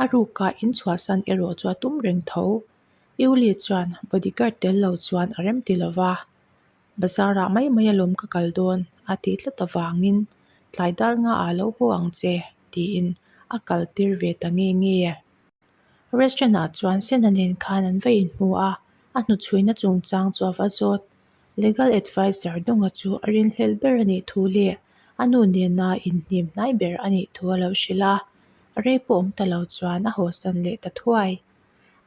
A ruka in chhuahsan erawh chu a tum reng tho. Yuli chuan bodyguard tel lo chuan a rem ti lo va. Bazar ah mai mai alawm ka kal dawn a tih tlat avangin tlai dar nga ah lo haw ang che tiin a kal tir ve ta nge nge. Restaurant ah chuan Sena nen khan an va inhmu a, a hnuchhuina chungchang chu a va zawt. Legal adviser Dunga chu a rinhlelh ber a nih thu leh a nu nena inhnim hnai ber a nih thu a lo hrilh a, rei pawh awm ta lo chuan a hawsan leh ta thuai.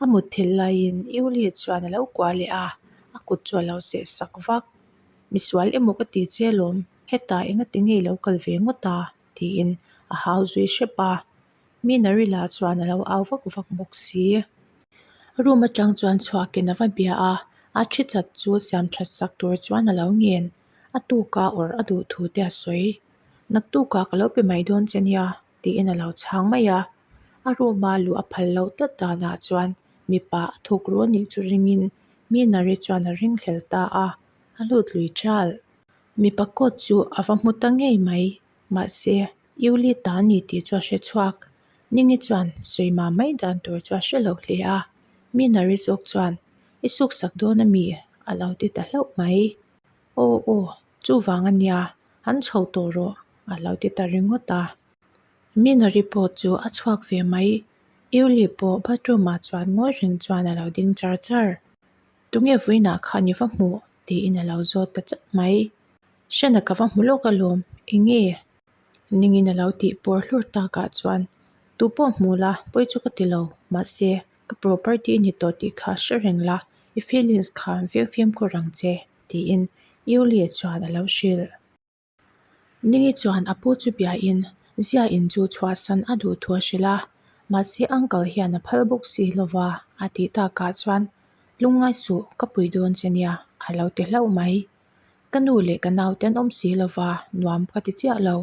A mutthilh laiin Yuli chuan a lo kuah leh a, a kut chu a lo seh sak vak. Misual emaw ka ti che alawm, hetah engati nge i lo kal ve ngawt a? tiin a hau zui hrep a. Minari lah chuan a lo au vak vak bawk si. Room atang chuan chhuakin a va bia a, a thi chat chu siam that sak tur chuan a lo ngen. A tuka awrh a duh thu te a sawi. Naktukah ka lo pe mai dawn che nia. tiin a lo chhang mai a. A room a luh a phal loh tlat danah chuan mipa a thuk ru a nih chu ringin Minari chuan a ringhlel ta a, a lut lui ṭal. Mipa coat chu a va hmu ta ngei mai, mahse Yuli ta a ni tih chu a hre chhuak. Ningi chuan sawima mai dan tur chu a hre lo hle a, Minari zawk chuan i suksak dawn a mi? a lo ti ta hlauh mai. Aw aw, chuvang a nia, an chho tawh rawh a lo ti ta ringawt a. Minari pawh chu a chhuak ve mai. Yuli pawh bathroom ah chuan ngawi reng chuan a lo ding char char. Tunge vawiinah khan i va hmuh? tiin a lo zawt ta chat mai. Hrena ka va hmu lawk alawm, enge? Ningin a lo tih pawr hlur takah chuan tu pawh hmu la, pawi chu ka ti lo, mahse ka property i ni tawh tih kha hre reng la, i feelings kha veng fimkhur ang che, tiin Yulie chuan a lo hrilh. Ningi chuan a pu chu biain Zia in chu chhuahsan a duh thu a hrilh a, mahse uncle hian a phal bawk si lova a tih takah chuan Lungngai suh ka pui dawn che nia a lo ti hlauh mai. Ka nu leh ka naute an awm si lova nuam ka ti chiah lo.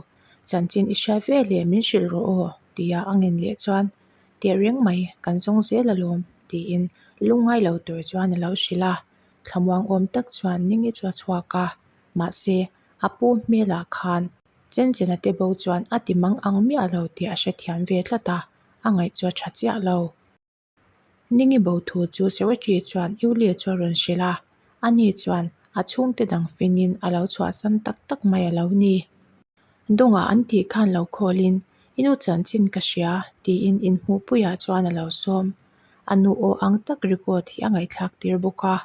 Chanchin i hriat ve leh min hrilh rawh aw, tia a ngen leh chuan, Tehreng mai, kan zawng zel alawm, tiin lungngai lo tur chuan a lo hrilh a. Thlamuang awm tak chuan Ningi chu a chhuak a, mahse, a pu hmelah khan Chenchena te bo chuan a ti mang ang miah lo tih a hrethiam ve tlat a, a ngaih chu a tha chiah lo. Ningi bo thu chu Secretary chuan Yulie chu a rawn hrilh a, ani chuan a chhungte dang finin a lo chhuahsan tak tak mai a lo ni. Dawngah an tih khan lo khawlin, I nu chanchin ka hria, tiin inhmuhpuiah chuan a lo sawm. A nu aw ang tak record hi a ngaihthlak tir bawk a,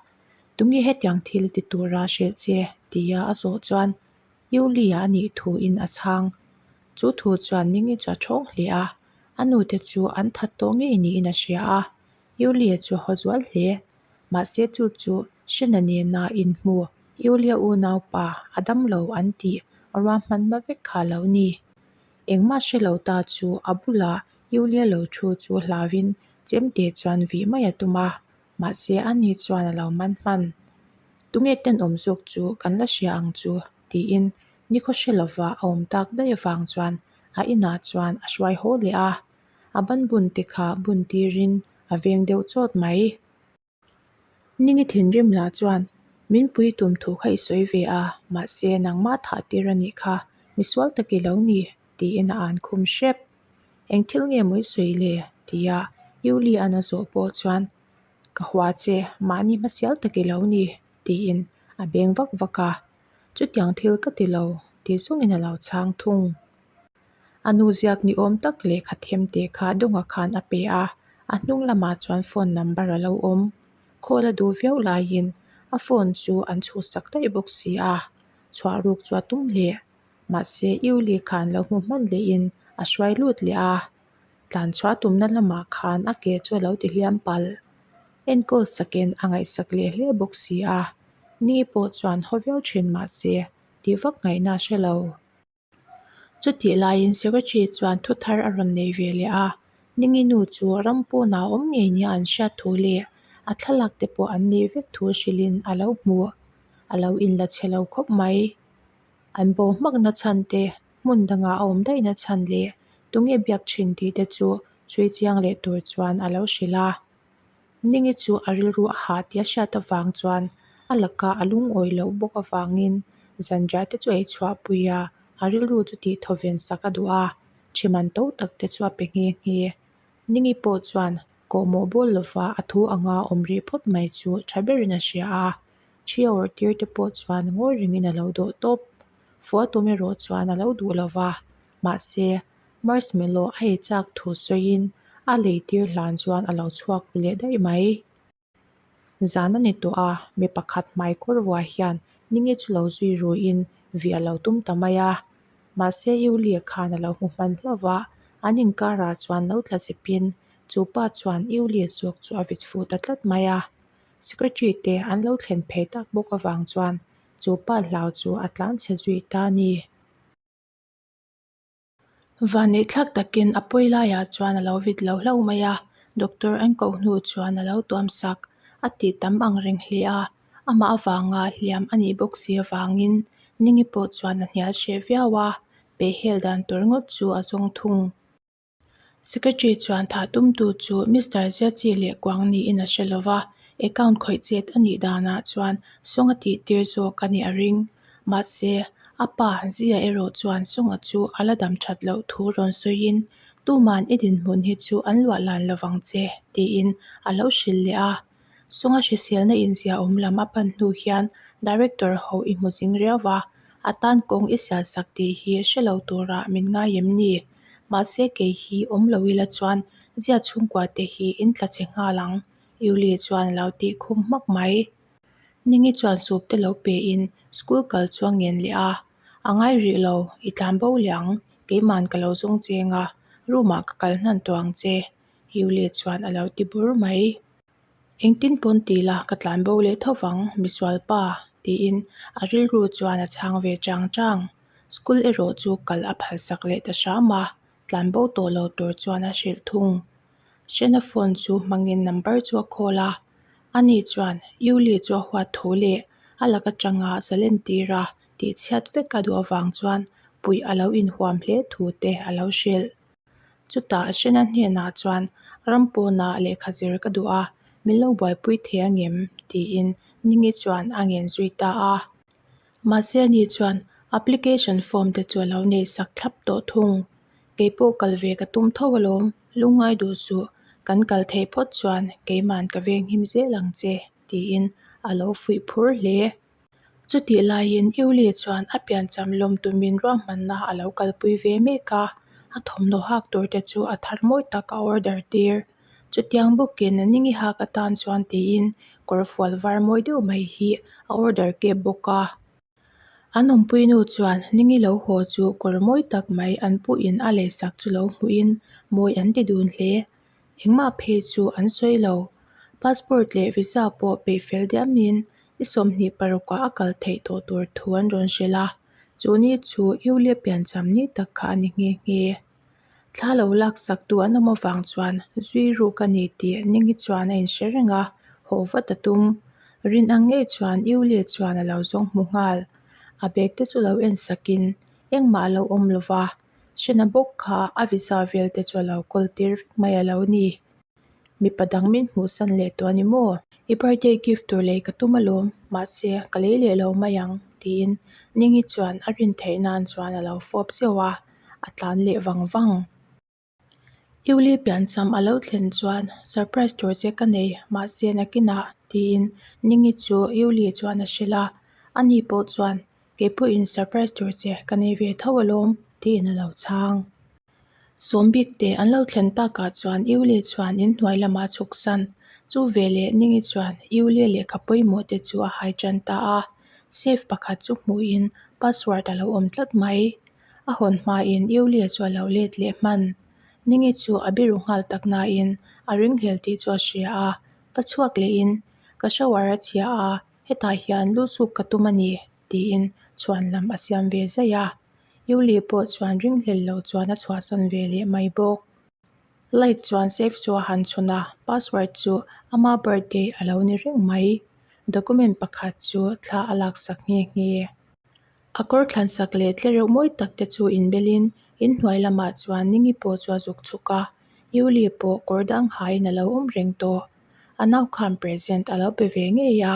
Tunge hetiang thil ti tura hrilh che? tia a zawh chuan Yulia a nih thuin a chhang. Chu thu chuan Ningi chu a thawng hle a, a nute chu an that tawh ngei niin a hria a, Yulia chu a haw zual hle. Mahse chu chu Shena nena inhmu Yulia unaupa a damlo an tih ruahmanna vek kha a lo ni. Engmah hre lo ta chu a bulah Yulia lo thu chu hlauin chemte chuan vih mai a tum a, Mahse, ani chuan a lo man hman. Tunge tenawm zawk chu kan la hria ang chu? tiin nikhaw hre lova a awm tak daih avang chuan a inah chuan a hruai haw leh a. A ban bun te kha bun tirin a veng deuh chawt mai. Ningi thinrim lah chuan, Min pui tum thu kha i sawi ve a, mahse nangmah thah tir a nih kha, misual tak i lo ni, tiin a an khum hrep. Eng thil nge maw i sawi le? tia Yuli an a zawh pawh chuan, Ka hua che, mahni hmasial tak i lo ni, tiin a beng vak vak a. Chutiang thil ka ti lo, ti zungin a lo chhang thung. A nu ziak ni awm tak lehkha them te kha Dawnga khan a pe a, a hnung lamah chuan phone number a lo awm. Call a duh viau laiin a phone chu an chhuhsak daih bawk si a, chhuah ruk chu a tum hle. Mahse, Yuli khan lo hmu hman lehin a hruai lut leh a, tlan chhuah tumna lamah khan a ke chu a lo ti hliam palh. Enkawl sakin a ngaihsak leh hle bawk si a, ni pawh chuan haw viau thin mahse, tih vak ngaihna a hre lo. Chutih laiin Secretary chuan thu thar a rawn nei ve leh a, Ningi nu chu ram pawnah awm ngei nia an hriat thu leh a thlalak te pawh an neih vek thu hrilhin a lo hmu. A lo inla chhe lo khawp mai. An bo hmakna chhan te, hmun dangah a awm daihna chhan leh tunge biak thin tih te chu chhui chiang leh tur chuan a lo hrilh a. Ningi chu a rilru a hah tih a hriat avang chuan a laka a lungawi loh bawk avangin zanriah te chu a eichhuah pui a, a rilru chu tih thawven sak a duh a, thiman to tak te chu a pe nghe nghe. Ningi pawh chuan kawhmawh bawl lova a thu anga awm rih phawt mai chu tha berin a hria a. Thi a awrh tir te pawh chuan ngawi rengin a lo dawh tawp. Fuh a tum erawh chuan a lo duh lo va, mahse, marshmallow a ei chak thu sawiin a lei tir hlan chuan a lo chhuak ru leh daih mai. Zan a ni tawh a, mi pakhat hmai kawr vuah hian ninge chu lo zui ruin vih a lo tum ta mai a. Mahse, Yulie khan a lo hmu hman hlauh va, an inkarah chuan lo tla zepin chu pa chuan Yulie zawk chu a vit fuh ta tlat mai a. Secretary te an lo thlen phei tak bawk avang chuan chu pa hlau chu a tlan chhe zui ta a ni. Vanneihthlak takin a pawi laiah chuan a lo vit lo hlauh mai a, doctor an koh hnu chuan a lo tuam sak. A tih tam ang reng hle a, amah avanga hliam a nih bawk si avangin Ningi pawh chuan a hnial hreh viau a, pehhel dan tur ngawt chu a zawng thung. Secretary chuan thah tumtu chu Mister Ziachi leh Kuang niin a hre lo va, account khawih chet a nih danah chuan Songa tih tir zawk a nih a ring. Mahse, a pa Zia erawh chuan Songa chu a la dam that loh thu rawn sawiin, Tuman i dinhmun hi chu an luah lan lo vang che, tiin a lo hrilh leh a. Songa hriselna inzia awm lam a pan hnu hian Director ho i hmu zing riau va, a tan kawng i sialsak tih hi hre lo turah min ngai em ni? Mahse kei hi awm lo ila chuan zia chhungkua te hi in tla chhe nghal ang, Yuli chuan a lo tih khum hmak mai. Ningi chuan soup te lo pe in school kal chu a ngen leh a, A ngai rih lo, i tlan bo leh ang, keiman ka lo zawng cheng a, room ah ka kal hnan tawh ang che, Yuli chuan a lo ti bur mai. Engtin pawn ti la ka tlan bo leh tho vang, misual pa, tiin a rilru chuan a chhang ve chang chang. School erawh chu kal a phalsak leh ta hram a, tlan bo tawh lo tur chuan a hrilh thung. Shena phone chu hmangin number chu a call a, ani chuan Yuli chu a huat thu leh a lak atanga zalen tir a tihchhiat vek a duh avang chuan puih a lo inhuam hle thu te a lo hrilh. Chutah Hrena hnenah chuan ram pawnah lehkha zir ka duh a, min lo buaipui thei angem? tiin Ningi chuan a ngen zui ta a. Mahse ani chuan application form te chu a lo nei sak thlap tawh thung. Kei pawh kal ve ka tum tho alawm, lungngai duh suh, kan kal theih phawt chuan keiman ka venghim zel ang che, tiin a lo fuih phur hle. Chutih laiin Yuli chuan a piancham lawm tumin ruahmanna a lo kalpui ve mek a, a thawmhnaw hak tur te chu a thar mawi tak a order tir. Chutiang bawkin Ningi hak atan chuan tiin kawr fual var mawi deuh mai hi a order kep bawk a. An awmpui nu chuan Ningi lo haw chu kawr mawi tak mai an puhin a leisak chu lo hmuhin mawi an ti dun hle. Engmah phei chu an sawi lo. Passport leh visa pawh peih fel diamin i 26 ah a kal theih tawh tur thu an rawn hrilh a, chu ni chu Iulia piancham ni tak kha a ni nghe nghe. Thla lo laksak tu an awm avang chuan zui ruk a ni tih Ningi chuan a inhre reng a, haw vat a tum. Rin ang ngei chuan Iulia chuan a lo zawng hmu nghal. A bag te chu lo en sakin engmah a lo awm lo va. Hrena bawk kha a visa vel te chu a lo kawl tir vek mai a lo ni. Mipa dang min hmuh san leh tawh a ni maw? I birthday gift tur lei ka tum alawm, mahse ka lei leh lo mai ang tiin Ningi chuan a rin theih nan chuan a lo fawp zeuh a, a tlan leh vang vang. Iuli piancham a lo thlen chuan surprise tur che ka nei mahse nakinah tiin Ningi chu Iuli chuan a hrilh a, ani pawh chuan Kei pawhin surprise tur che ka nei ve tho alawm tiin a lo chhang. Sawmbik te an lo thlen takah chuan Iuli chuan inhnuai lamah a chhuk san. Chu veleh Ningi chuan Iuli lehkha pawimawh te chu a hai tan ta a. Safe pakhat chu hmuhin password a lo awm tlat mai. A hawn hmain Iuli chu a lo let leh hman. Ningi chu a biru nghal tak nain a ringhlel tih chu a hria a, va chhuak lehin ka shower a chhia a, Hetah hian lu chuk ka tum a ni, tiin chhuan lam a siam ve zaih a. Yuli pawh chuan ringhlel lo chuan a chhuahsan ve leh mai bawk. Light chuan safe chu a han chhun a, password chu ama birthday a lo ni reng mai. Document pakhat chu thla a laksak nghe nghe. A kawr thlansak leh tlereuh mawi tak te chu inbelin inhnuai lamah chuan Ningi pawh chu a zuk chhuk a, Yuli pawh kawr dang hain a lo awm reng tawh. A nau khan present a lo pe ve ngei a,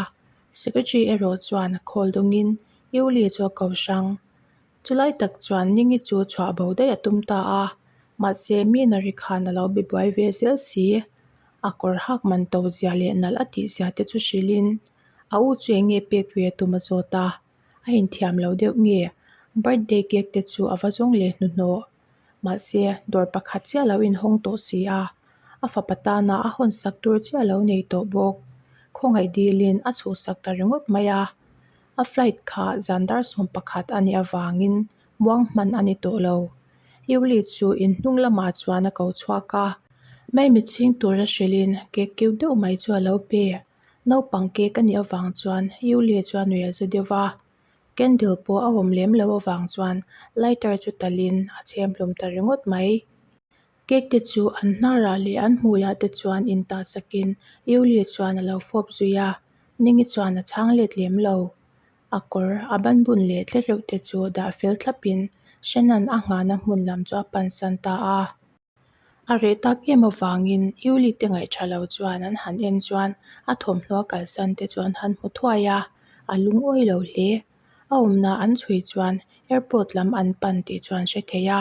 secretary erawh chuan khawl dawngin Yuli chu a ko hrang. Chulai tak chuan Ningi chu chhuah bo daih a tum ta a, mahse Minari khan a lo be buai ve zel si. A kawr hak man to zia leh nalh a tih zia te chu hrilhin a u chu eng nge pek ve a tum a zawt a. A inthiam lo deuh nge? Birthday cake te chu a va zawng leh hnuhnawh. Mahse, dawr pakhat chiah lo inhawng tawh si a, a fapa tana a hawnsak tur chiah lo nei tawh bawk. Khawngaih dilin a chhuhsak ta ringawt mai a. A flight kha zan dar 11 a nih avangin muang hman a ni tawh lo. Yuli chu in hnung lamah chuan a ko chhuak a. Maimi chhing tura hrilhin cake keu deuh mai chu a lo pe. Naupang cake a nih avang chuan Yuli chu a nuih a za deuh va. Candle pawh a awm lem loh avang chuan lighter chu talhin a chhem hlum ta ringawt mai. Cake te chu an hnarah leh an hmuiah te chuan intah sakin Yuli chuan a lo fawp zui a, Ningi chuan a chhang let lem lo. A kawr, a ban bun leh tlereuh te chu dah fel thlapin Shannon a nghahna hmun lam chu a pansan ta a. A reh tak em avangin Yuli te ngaihṭha lo chuan an han en chuan a thawmhnaw a kalsan te chu an han hmu thuai a, a lungawi lo hle. A awmna an chhui chuan airport lam an pan tih chu an hre thei a.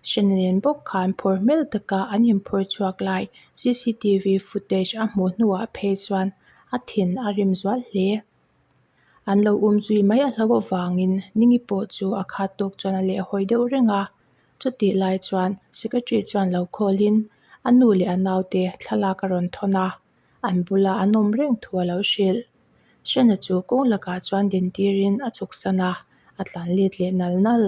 Hrena nen bawk khan phur hmel taka an inphur chhuak lai cctv footage a hmuh hnuah phei chuan a thin a rim zual hle. An lo um zui mai a hlo avangin Ningi pawh chu a khat tawk chuan a lehhawi deuh reng a. Chutih lai chuan secretary chuan lo call in a nu leh a naute thlalak a rawn thawn a, an bula an awm reng thu a lo hrilh. Hrena chu kawng lakah chuan din tirin a chhuk san a, a tlan let leh nal nal.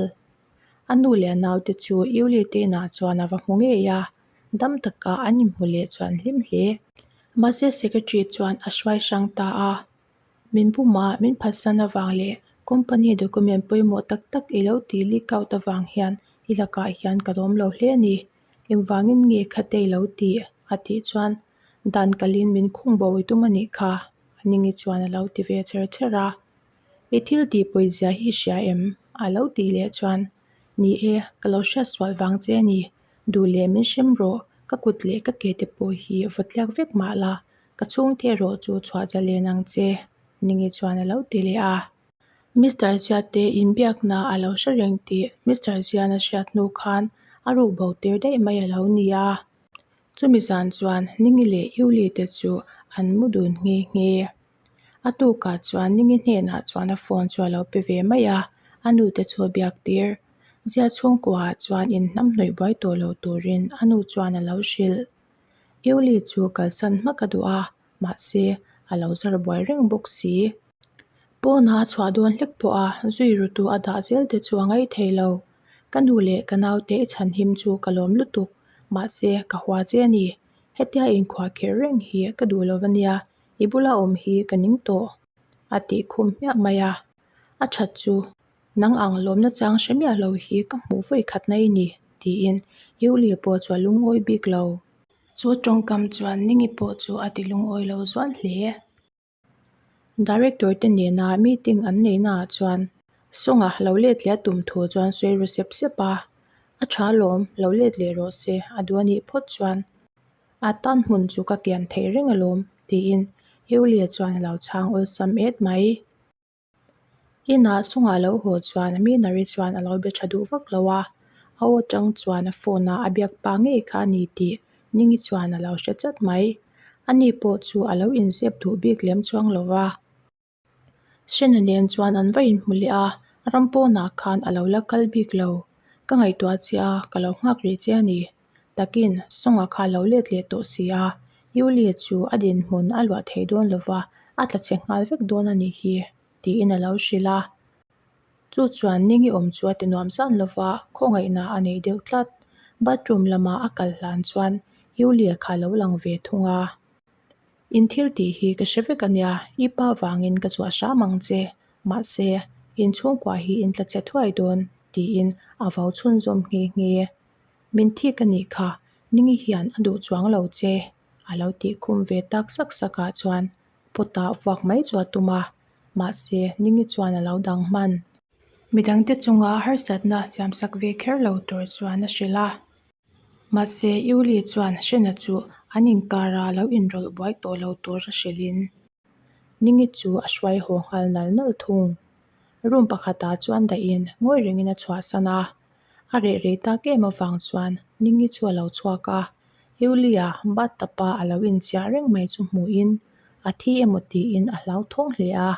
A nu leh a naute chu Yuli te inah chuan a va hmu ngei a, dam taka an inhmu leh chuan hlim hle. Mahse secretary chuan a hruai hrang ta a. Min buma min phatsan avang leh company document pawimawh tak tak i lo tih leak out avang hian i lakah hian ka lawm lo hle a ni. Engvangin nge khate i lo tih? a tih chuan dan kalin min khung bo i tum a nih kha, a ningi chuan a lo ti ve cher cher a. I thil tih pawizia hi i hria em? a lo tih leh chuan. Ni e, ka lo hriat sual vang che a ni. Duh leh min hrem rawh, ka kut leh ka ke te pawh hi vaw tliak vek mah la, ka chhungte erawh chu chhuah zalen ang che, Ningi chuan a lo ti leh a. Mister Zia te inbiakna a lo hre reng tih Mister Zian a hriat hnu khan a ruk bo tir daih mai a lo ni a. Chumi zan chuan Ningi leh Yuli te chu an mu dun nghe nghe. A tukah chuan Ningi hnenah chuan a phone chu a lo pe ve mai a, a nu te chu a biak tir. Zia chhungkuaah chuan inhnam hnawih buai tawh lo turin a nu chuan a lo hrilh. Yuli chu kalsan hmak a duh a, mahse a lo zar buai reng bawk si. Pawnah a chhuah dawn hlek pawh a, zui rutu a dah zel te chu a ngaih thei lo. Ka nu leh ka naute i chhanhim chu ka lawm lutuk, mahse ka hua che a ni. Hetia inkhuah kherh reng hi ka duh lo va nia, i bula awm hi ka ning tawh, a tih khum hmiah mai a. A that chu, nang ang lawmna chang hre miah lo hi ka hmuh vawi khatna i ni, tiin Yuli pawh chu a lungawi bik lo. Chu tawngkam chuan Ningi pawh chu a ti lungawi lo zual hle. Director te nena meeting an neihnaah chuan Songa lo let leh a tum thu chuan sawi ru sep sep a, A tha lawm, lo let leh rawh se, a duh a nih phawt chuan a tan hmun chu ka kian theih reng alawm, tiin Yulia chuan a lo chhang awlsam et mai. Inah Songa lo haw chuan Minari chuan a lo be tha duh vak lo a, a aw tang chuan a phone a a biak pa ngei kha a ni tih Ningi chuan a lo hre chat mai. Ani pawh chu a lo inzep duh bik lem chuang lo va. Sena nen chuan an va inhmu leh a, ram pawnah khan a lo la kal bik lo. Ka ngaihtuah che a, ka lo nghak rih che a ni. Takin Songa kha a lo let leh tawh si a, Yulie chu a dinhmun a luah thei dawn lo va, a tla chhe nghal vek dawn a nih hi, tiin a lo hrilh a. Chu chuan Ningi awm chu a ti nuam zan lo va, khawngaihna a nei deuh tlat. Bathroom lama a kal hlan chuan Yulie kha a lo lang ve thung a. In thil tih hi ka hre vek a nia, i pa vangin ka chhuah hram ang che. Mahse, in chhungkua hi in tla chhe thuai dawn, tiin a vau chhunzawm nghe nghe. Min thik a nih kha, Ningi hian a duh chuang lo che, a lo tih khum ve tak sak sak ah chuan pawtah vuak mai chu a tum a, mahse Ningi chuan a lo dang hman. Midangte chunga harsatna siamsak ve kher lo tur chuan a hrilh a. Mahse Yuli chuan Hrena chu an inkara lo inrawlh buai tawh lo tur a hrilhin Ningi chu a hruai haw nghal nal nal thung. Room pakhatah chuan dahin ngawi rengin a chhuahsan a. A reh rei tak em avang chuan Ningi chu a lo chhuak a, Yulia bathtub-a a lo inchiah reng mai chu hmuhin a thi emaw tiin a hlauthawng hle a.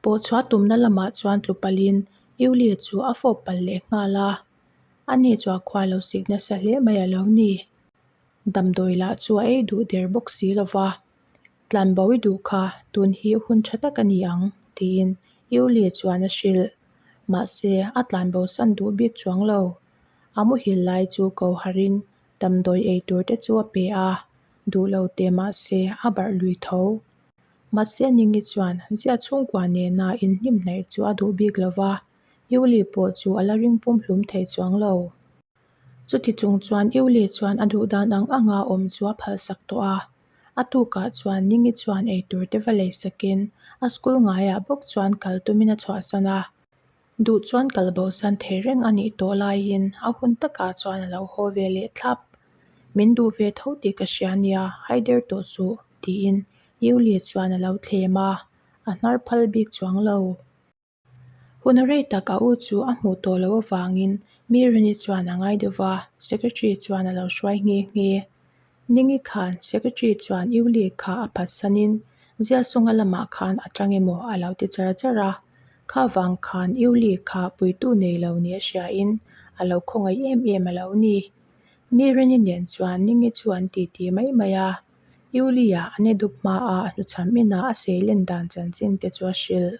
Pawhchhuah tumna lamah chuan tlu palhin Yulia chu a fawp palh leh nghal a, ani chu a khua lo sik nasa hle mai a lo ni. Damdawi lah chu a ei duh der bawk si lo va. Tlanbo i duh kha tun hi hun tha tak a ni ang, tiin Yulie chuan a hrilh. Mahse, a tlanbo san duh bik chuang lo. A muhil lai chu ko harin damdawi ei tur te chu a pe a, duh lo teh mahse a barh lui tho. Mahse Ningi chuan zia chhungkua nena inhnim hnaih chu a duh bik lo va, Yulie pawh chu a la ring pum hlum thei chuang lo. Chuti chung chuan Yulie chuan a duh dan ang anga awm chu a phalsak tawh a. A tukah chuan Ningi chuan eitur te va lei sakin a school ngaiah bawk chuan kal tumin a chhuahsan a. Duh chuan kal bosan thei reng a nih tawh laiin a hun takah chuan a lo haw ve leh thlap. Min duh ve tho tih ka hria nia, haider tawh suh, tiin Yulie chuan a lo thlem a, a hnar phal bik chuang lo. Hun a rei tak a u chu a hmuh tawh loh avangin Mirini chuan a ngai deuh va, Secretary chuan a lo hruai nghe nghe. Ningi khan Secretary chuan Yuli kha a phatsanin Ziasawnga lamah khan a tang emaw a lo ti char char a, kha vang khan Yuli kha puitu nei lo ni a hriain a lo khawngaih em em a lo ni. Mirini nen chuan Ningi chu an titi mai mai a, Yuli-a an i dup hmaa a hnuchham inah a seilen dan chanchin te chu a hrilh.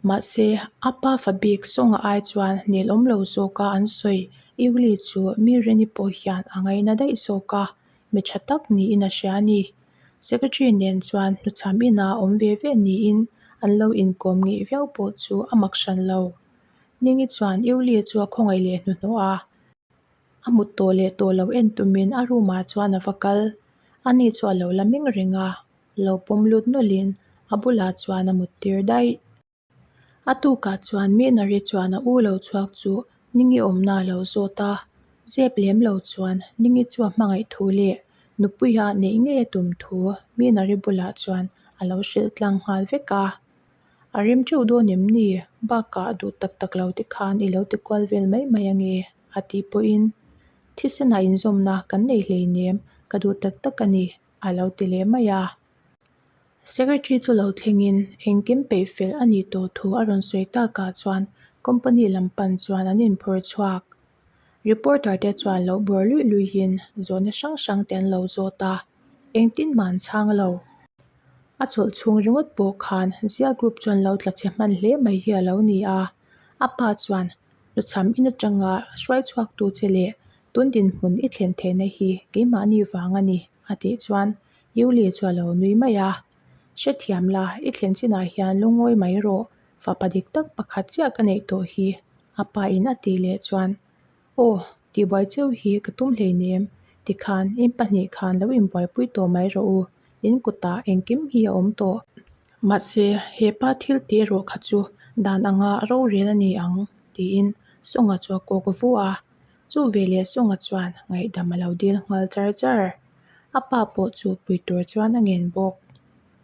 Mahse, a pa fa bik Songa ai chuan nelawm lo zawka an sawi Yuli chu mi Reni pawh hian a ngaina daih zawk a, mi tha tak niin a hria a ni. Secretary nen chuan hnuchham inah awm ve ve niin an lo inkawm ngeih viau pawh chu a mak hran lo. Ningi chuan Yuli chu a khawngaih leh hnuhnawh a. A mut tawh leh tawh lo en tumin a room ah chuan a va kal. Ani chu a lo la meng reng a, lo pawm lut nawlhin a bulah chuan a mut tir daih. A tukah chuan Minari chuan a u lo chhuak chu Ningi awmna a lo zawt a, zep lem lo chuan Ningi chu a hmangaih thu leh nupuia neih ngei a tum thu Minari bulah chuan a lo hrilh tlang nghal vek a. A rem teuh dawn em ni? Bakah duh tak tak lo te khan i lo ti kual vel mai mai ange a tih pawhin thisenah inzawmna kan nei hleinem ka duh tak tak a ni a lo ti leh mai a. Secretary chu lo thlengin engkim peih fel a nih tawh thu a rawn sawi takah chuan company lam pan chuan an inphur chhuak. Reporter te chuan lo bawr luih luihin zawhna hrang hrang te an lo zawt a, engtin mah an chhang lo. A chawlh chhung ringawt pawh khan Zia Group chuan lo tla chhe hman hle mai hi a lo ni a, a pa chuan Luchham in atanga hruai chhuaktu che leh tun dinhmun i thlen theihna hi keimahni vang a ni a tih chuan Yuli chu a lo nui mai a, Hrethiam la, i thlen chinah hian lungawi mai rawh, fapa dik tak pakhat chiah ka neih tawh hi, a pa in a tih leh chuan, Aw, tihbuai cheu hi ka tum hleinem, tikhan in pahnih khan lo inbuaipui tawh mai rawh u, in kutah engkim hi a awm tawh. Mahse, he pa thil tih erawh kha chu dan anga rorel a ni ang, tiin Songa chu a kawk vu a. Chu veleh Songa chuan ngaihdam a lo dil nghal char char. A pa pawh chu pui tur chuan a ngen bawk.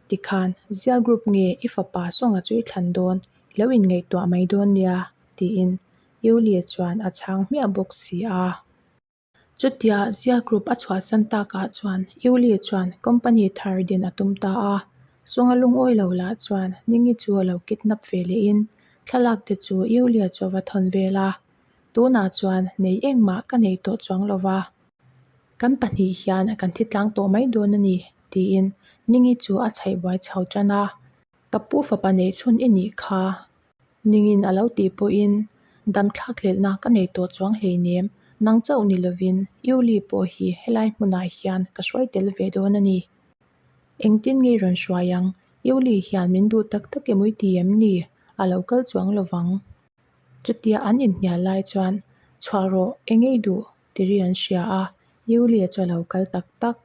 Tikhan, Zial Group nge i fapa Songa chu i thlan dawn, i lo inngaihtuah mai dawn nia, tiin Yulie chuan a chhang hmiah bawk si a. Chutia Zia Group a chhuahsan takah chuan Yulie chuan company thar din a tum ta a. Songa lungawi lo lah chuan Ningi chu a lo kidnap ve lehin thlalak te chu Yulie chu a va thawn vel a. Tunah chuan nei engmah ka nei tawh chuang lo va. Kan pahnih hian kan thi tlang tawh mai dawn a ni, tiin Ningi chu a chhaih buai chho tan a. Ka pu fapa neih chhun i nih kha. Ningin a lo tih pawhin dam thlak hlelhna ka nei tawh chuang hleinem, nang chauh ni lovin Yuli pawh hi helai hmunah hian ka hruai tel ve dawn a ni. Engtin nge i rawn hruai ang? Yuli hian min duh tak tak emaw i ti em ni? A lo kal chuang lovang. Chutia an inhnial lai chuan, Chhuah rawh, eng ei duh? ti ri an hria a, Yulia chu a lo kal tak tak.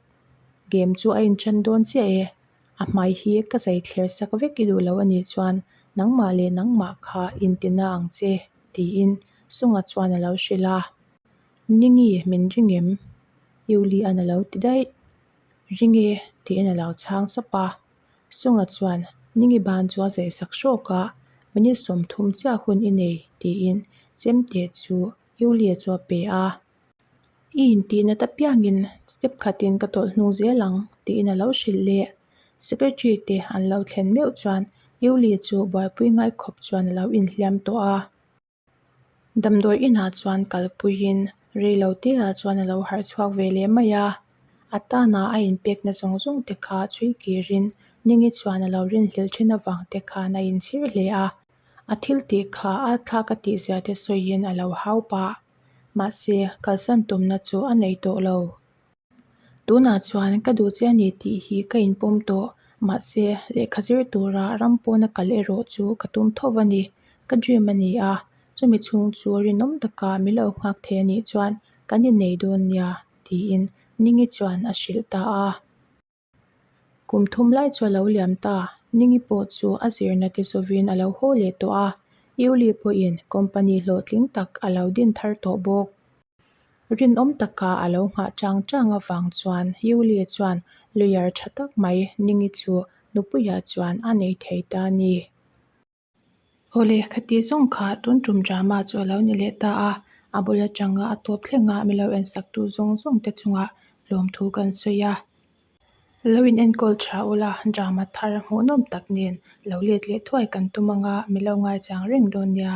Game chu a inṭan dawn chiah e, a hmai hi ka zai thler sak vek i duh lo a nih chuan nangmah leh nangmah kha intina ang che, tiin Sunga chuan a lo hrilh a. Ningi, min ring em? Yulia'n a lo ti daih. Ring e, tiin a lo chhang sap a. Sunga chuan Ningi ban chu a zeh sak hrawk a, Minute 30 chiah hun i nei, tiin chemte chu Yulia chu a pe a. I intihna ta piangin step khatin ka tawlh hnung zel ang, tiin a lo hrilh leh. Secretary te an lo thlen meuh chuan Yulia chu buaipui ngai khawp chuan a lo inhliam tawh a. Damdawi inah chuan kalpuiin reilo teah chuan a lo harh chhuak ve leh mai a, a tana a inpekna zawng zawng te kha chhui kirin Ningi chuan a lo rinhlelh thin avang te khan a inchhir hle a, a thil tih kha a thlak a tih zia te sawiin a lo hau pah. Mahse, kalsan tumna chu a nei tawh lo. Tunah chuan ka duh che a ni tih hi ka inpawm tawh. Mahse, lehkha zir tura ram pawna kal erawh chu ka tum tho a ni. Ka dream a ni a, chumi chhung chu rinawm taka min lo nghak thei a nih chuan kan innei dawn nia, tiin Ningi chuan a hrilh ta a. Kum thum lai chu a lo liam ta, Ningi pawh chu a zirna te zawin a lo haw leh tawh a, Yuli pawhin company hlawhtling tak a lo din thar tawh bawk. Rinawm taka a lo nghah chang chang avang chuan Yuli chuan lawyer tha tak mai Ningi chu nupuiah chuan a nei thei ta a ni. Awle, khati zawng kha tun tum drama chu a lo ni leh ta a, a bul atanga a tawp thlengah mi lo ensaktu zawng zawng te chungah lawmthu kan sawi a. Lo in enkawl tha ula, drama thar hmuhnawm tak nen lo let leh thuai kan tum anga mi lo ngaichang reng dawn nia.